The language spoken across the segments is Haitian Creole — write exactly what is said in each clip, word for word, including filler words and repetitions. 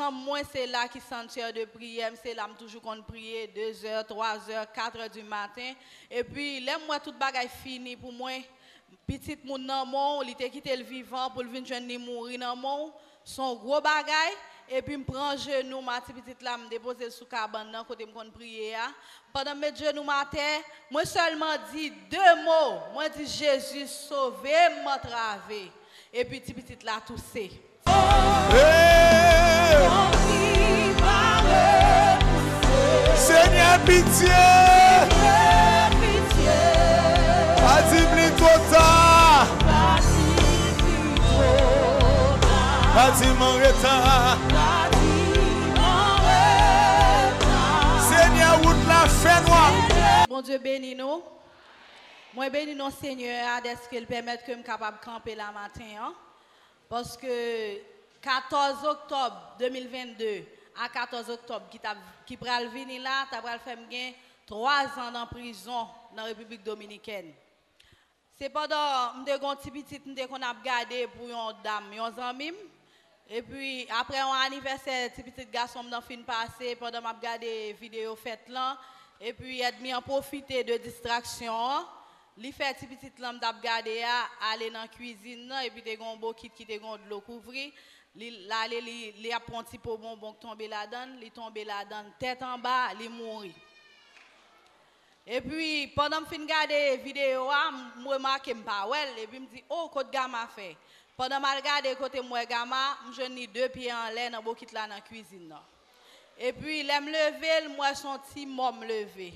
Chanm mwen, se la ki santyè de priyè m, se la m toujou konn priye, de zè, twa zè, kat è di maten. Epi, lè m wè tout bagay fini pou mwen, pitit moun nan men w, li te kite l vivan pou l vin jwenn li mouri nan men w, se yon gwo bagay. Epi m pran jenou m a ti pitit la, m depoze l sou kabann nan kote m konn priye a. Pandan m met jenou m atè, mwen sèlman di de mo, mwen di, "Jezi, sove m, m antrave." Epi ti pitit la touse. Hey! Senyè, pitye! Pa di m li twò ta! Pa di m an reta! Senyè, wout la fè nwa! Bondye beni nou. Mwen beni non Senyè a dèske l pèmèt ke m kapab kanpe la maten an. Paske katòz oktòb de mil vennde a katòz oktòb ki t ap, ki pral vini la, ta pral fè m gen twa zan nan prizon nan Repiblik Dominikèn. Se pandan m te gen yon ti pitit m te konn ap gade pou yon dam, yon zanmi m. Epi, apre yon anivèsè ti pitit gason m nan fin pase, pandan m ap gade videyo fèt lan, epi ènmi an pwofite de distraksyon an, li fè ti pitit lan m t ap gade a ale nan kwizin nan, epi te gen yon bokit ki te gen yon dlo kouvri. Li, l ale, li, li ap pran ti po bonbon k tonbe ladan l, li tonbe ladan l, tèt anba, li mouri. Epi, pandan m fin gade videyo a, m, m remake m pa wè l, epi m di, "O, kot Gama fè?" Pandan m al gade kote m wè Gama, m jwenn li de pye anlè nan bokit la nan kwizin nan. Epi, lè m leve l, m wè se yon ti mò m leve.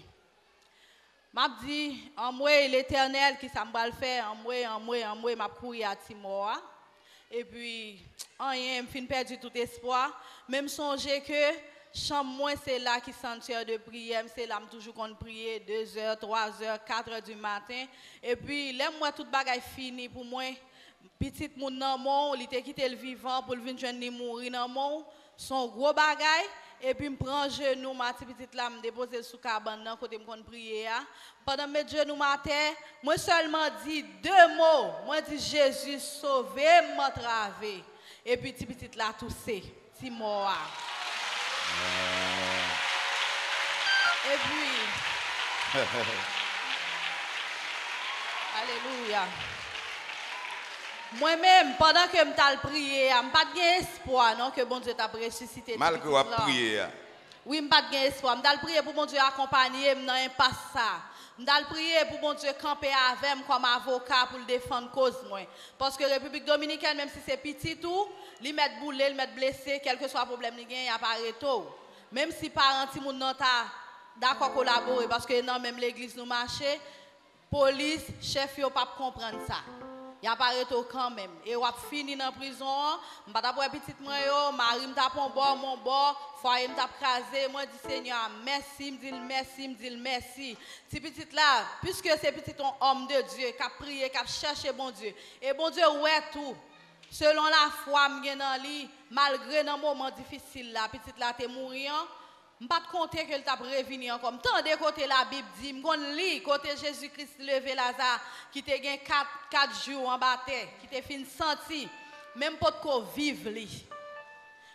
M ap di, "Anmwey, Letènèl, kisa m pral fè? Anmwey, anmwey, anmwey," m ap kouri a ti mò a. Epi, anyen, m fin pèdi tout espwa. Men m sonje ke chanm mwen, se la ki santyè de priyè m, se la m toujou konn priye, de zè, twa zè, kat è di maten. Epi, lè m wè tout bagay fini pou mwen, pitit moun nan men w, li te kite l vivan pou l vin jwenn li mouri nan men w, se yon gwo bagay. Epi m pran jenou m a ti pitit la, m depoze l sou kabann nan kote m konn priye a. Pandan m met jenou m atè, mwen sèlman di de mo, mwen di, "Jezi, sove m, m antrave." Epi ti pitit la touse, ti mò a. Epi, alelouya. Mwen menm, pandan ke m t al priye a, m pa t gen espwa non ke Bondye t ap resisite ti pitit lan. Malgre w ap priye a. Wi, m pa t gen espwa. M t al priye pou Bondye akonpanye m nan enpas sa. M t al priye pou Bondye kanpe avè m kòm avoka pou l defann koz mwen. Paske Repiblik Dominikèn, menm si se pitit ou, li mèt boule, li mèt blese, kèlkeswa pwoblèm li genyen, y ap arete w. Menm si paran timoun nan ta dakò kolabore, paske nan menm legliz nou mache, polis, chèf yo p ap konprann sa. Y ap arete w kanmenm. E w ap fini nan prizon an. M pa t ap wè pitit mwen yo, mari m t ap on bò, m on bò, fwaye m t ap kraze. Mwen di Senyè a mèsi, m di l mèsi, m di l mèsi. Ti pitit la, piske se pitit on òm de Dye, k ap priye, k ap chèche Bondye. E Bondye wè tou, selon lafwa m gen nan li, malgre nan moman difisil la, pitit la te mouri an, m pa t konte ke l t ap revini ankò. M tande kote Labib di, m konn li, kote Jezi Kris leve Laza, ki te gen kat, kat jou anba tè, ki te fin santi, men m potko viv li.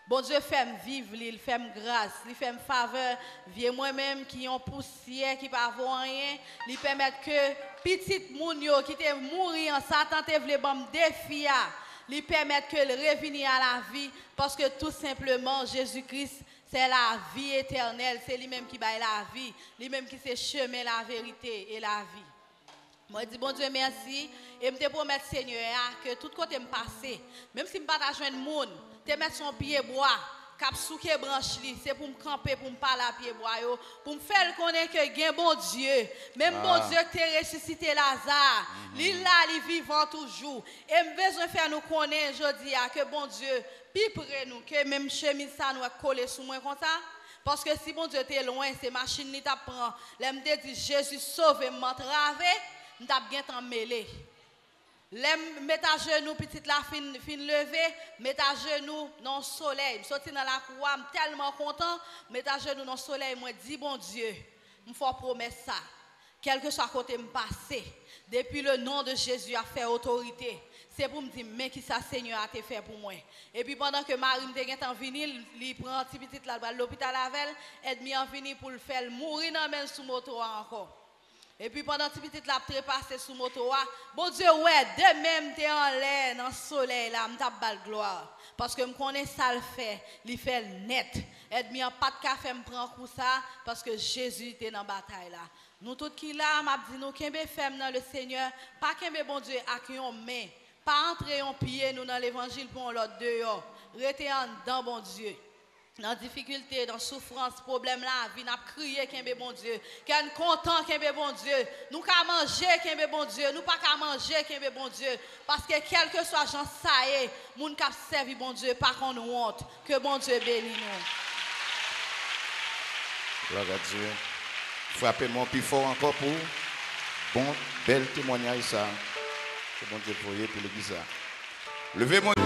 Bondye fè m viv li, l fè m gras, li fè m favè, vye mwen menm ki yon pousyè ki pa vo anyen, li pèmèt ke pitit moun yo ki te mouri an, Satan te vle ban m defi a, li pèmèt ke l revini a lavi, paske tou senpleman, Jezi Kris, se lavi etènèl, se li menm ki bay lavi, li menm ki se chemen, laverite e lavi. Mwen di Bondye mèsi, e m te pwomèt Senyè a ke tout kote m pase, menm si m pa ta jwenn moun, te mèt se yon pye bwa k ap souke branch li, se pou m kanpe, pou m pale a pye bwa yo, pou m fè l konnen ke gen Bondye, menm Bondye k te resisite Laza, li la, li vivan toujou. E m bezwen fè nou konnen jodi a ke Bondye pi pre nou ke menm chemiz sa nou wè k kole sou mwen konsa. Paske si Bondye te lwen, se machin li t ap pran. Lè m te di, "Jezi, sove m, m antrave," m t ap gentan mele. Lè m met ajenou, pitit la fin, fin leve, met ajenou nan yon solèy. M soti nan lakou a, m tèlman kontan, met ajenou nan yon solèy, mwen di Bondye, m fè w pwomès sa. Kèlkeswa kote m pase, depi le non de Jezi ap fè otorite, se pou m di, men kisa Senyè a te fè pou mwen. Epi pandan ke mari m te gentan vini, li pran ti pitit la, l pral lopital avè l, ènmi an vini pou l fè l mouri nan men l sou moto a ankò. Epi pandan ti pitit la ap trepase sou moto a, Bondye wè, de men m te anlè nan solèy la, m t ap ba l glwa. Paske m konnen sa l fè, li fè l nèt. Ènmi an pa t ka fè m pran kou sa, paske Jezi te nan batay la. Nou tout ki la, m ap di nou, kenbe fèm nan le Senyè, pa kenbe Bondye ak yon men, pa antre yon pye nou nan levanjil pou yon lòt deyò. Rete anndan Bondye. Nan difikilte, nan soufrans, pwoblèm lavi, n ap kriye, kenbe Bondye. Kè n kontan, kenbe Bondye. Nou ka manje, kenbe Bondye. Nou pa ka manje, kenbe Bondye. Paske kèlkeswa jan sa ye, moun k ap sèvi Bondye pa konn wont. Ke Bondye beni nou. Glwa a Dye. Frape men w pi fò ankò pou bon, bèl temwanyaj sa ke Bondye voye pou legliz la. Leve men w.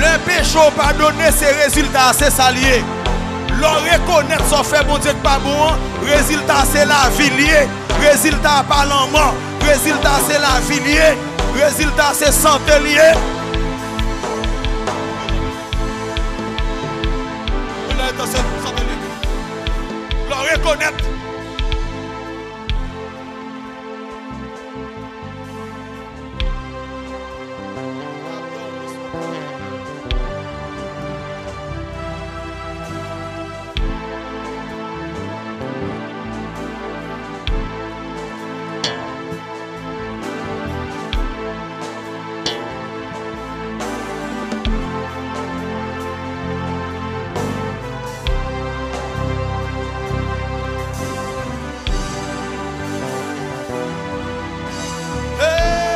Lè peche w padone, se rezilta a, se sa l ye. Lè w rekonèt sa w fè Bondye k pa bon an, rezilta a se lavi l ye. Rezilta a pa lanmò. Rezilta a se lavi l ye. Rezilta a se sante l ye. Rezilta a se sante l ye. Lè w rekonèt.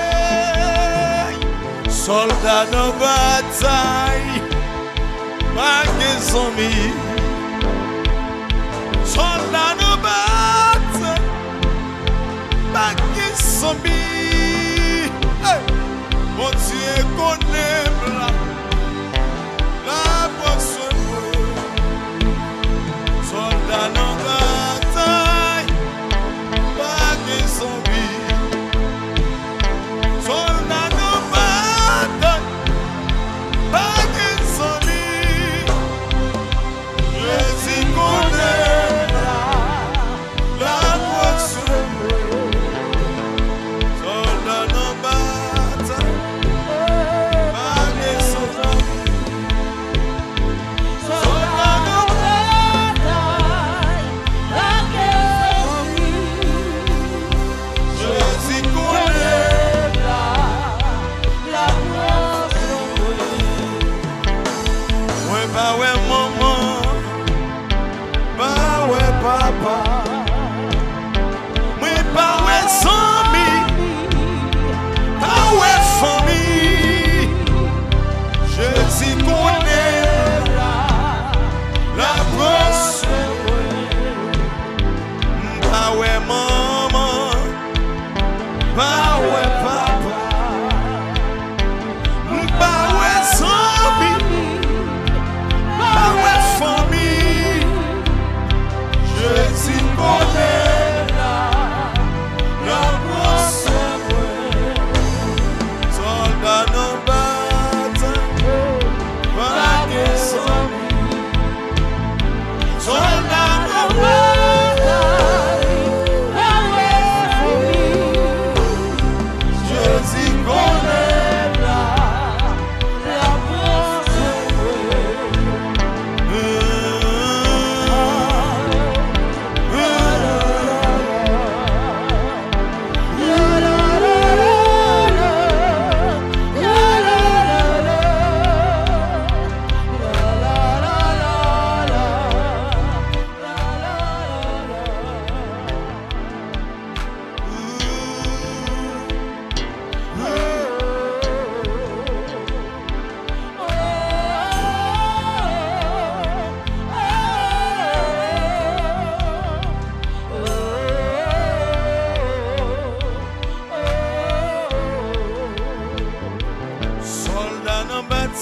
Hey! Sòlda nan batay, pa gen zanmi. Sòlda nan batay, pa gen zanmi. Hey! Bondye konnen m la. L ap pran swen mwen. Sòlda nan batay, pa gen zanmi. Sòlda nan batay, pa gen zanmi.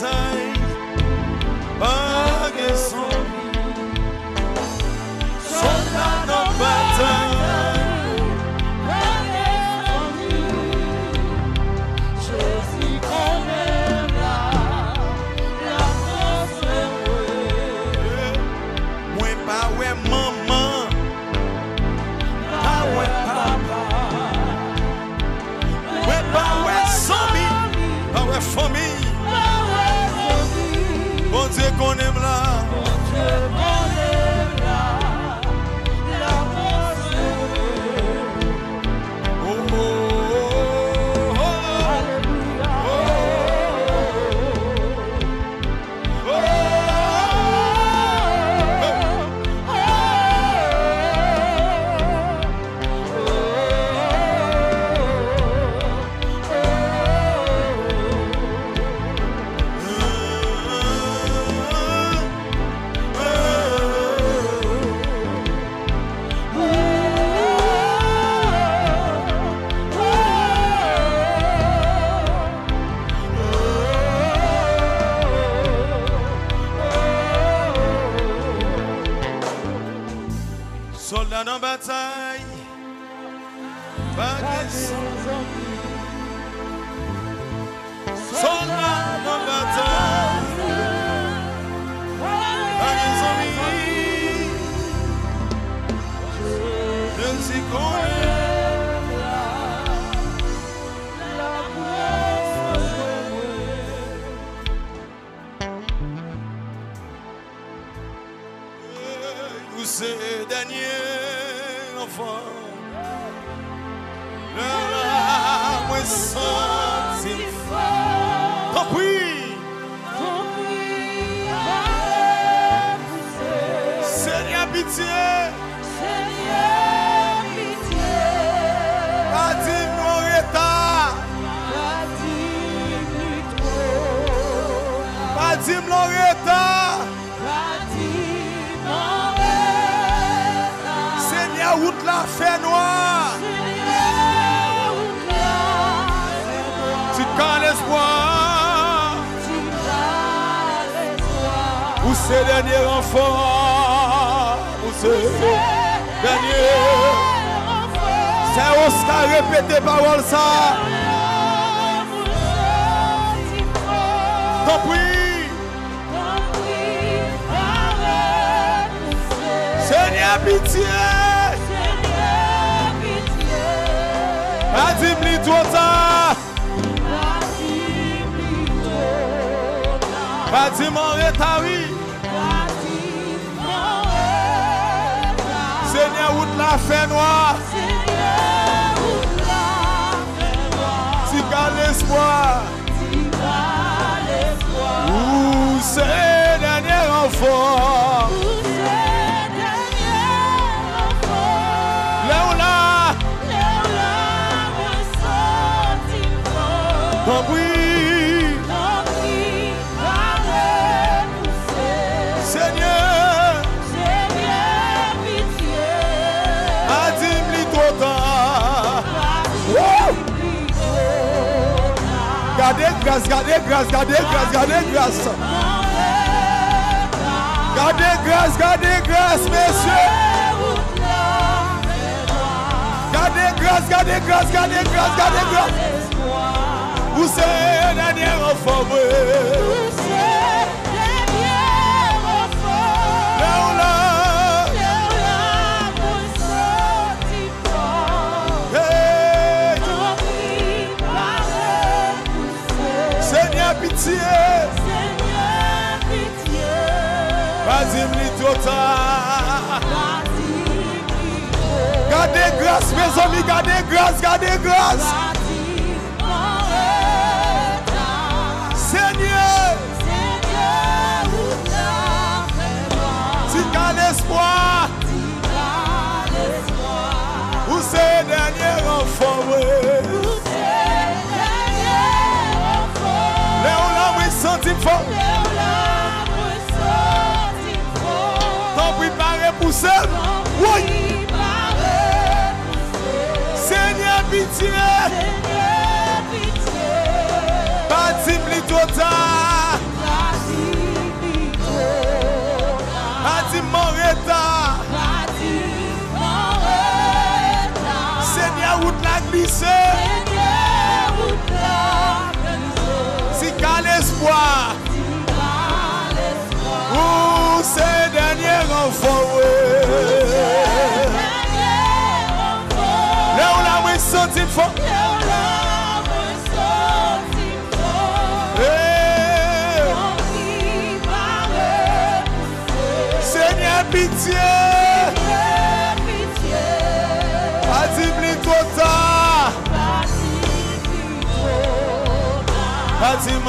batay, pa gen zanmi. Sòlda nan batay, pa gen zanmi. Jezi konnen m la, l ap konstwi mwen. Mwen pa wè manman, pa wè papa. Mwen pa wè zanmi, pa wè fanmi. Bondye konnen m la. Oh, oh, oh, oh. Sòlda nan batay, pa gen zanmi. Sòlda nan batay, pa gen zanmi. Jezi konnen. Ou se dènye anfan. Lè la mwen santi m fò. Tanpri. Tanpri, pa repouse. Senyè, pitye. Senyè, pitye. Pa di m non reta. Pa di m li twò ta. Pa di m non reta. Senyè, wout la fè nwa. Ti kal espwa. Ou se dènye ranfò. Ou se dènye. Sè Oscar, repete pawòl sa. Tanpri. Tanpri, pa repouse. Senyè, pitye. Senyè, pitye. Pa di m li twò ta. Pa di m li twò ta. Pa di m an reta, wi. Pa di m an reta. Senyè, wout la fè nwa. Senyè, wout la fè nwa. Ti kal espwa. Ou se dènye ranfò. Lè w la. Tanpri. Senyè. Senyè, pitye. Pa di m li twò ta. Pa di m li twò ta. Gade gras, gade gras, gade gras, gade gras. Gade gras, gade gras, mesye. Gade gras, gade gras, gade gras, gade gras. Ou se dènye ranfò mwen. Ou se dènye ranfò. Lè w la. Lè w la, mwen santi m fò. Hey. Tanpri, pa repouse. Senyè, pitye. Senyè, pitye. Pa di m li twò ta. Pa di m li twò ta. Gade gras, mezanmi, gade gras, gade gras. Pa di m an reta. Senyè. Senyè, ou ta fè nwa. Ti kal espwa. Ti kal espwa. Ou se dènye ranfò mwen. Ou se dènye ranfò. Lè w la, mwen santi m fò. Lè w la, mwen santi m fò. Tanpri, pa repouse m. Woy! Tanpri, pa repouse m. Senyè, pitye. Senyè, pitye. Pa di m li twò ta. Pise. Si ka lespwa. Ou se dènye ranfò, wi. Lè ou la, mwen santi m fò. Hey. Senyè, pitye. Pa di m li twò ta. Pa di m